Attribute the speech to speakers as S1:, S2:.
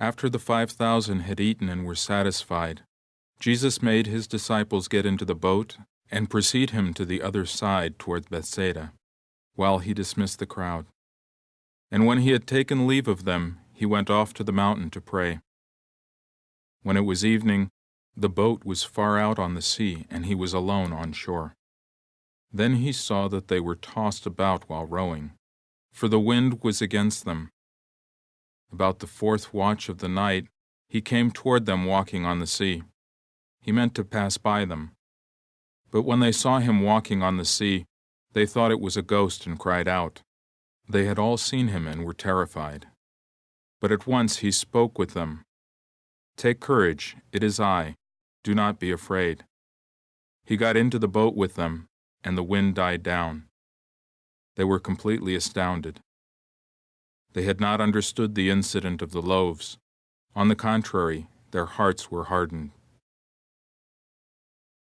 S1: After the 5,000 had eaten and were satisfied, Jesus made his disciples get into the boat and precede him to the other side toward Bethsaida, while he dismissed the crowd. And when he had taken leave of them, he went off to the mountain to pray. When it was evening, the boat was far out on the sea, and he was alone on shore. Then he saw that they were tossed about while rowing, for the wind was against them. About the 4th watch of the night, he came toward them walking on the sea. He meant to pass by them. But when they saw him walking on the sea, they thought it was a ghost and cried out. They had all seen him and were terrified. But at once he spoke with them. "Take courage, it is I. Do not be afraid." He got into the boat with them, and the wind died down. They were completely astounded. They had not understood the incident of the loaves. On the contrary, their hearts were hardened.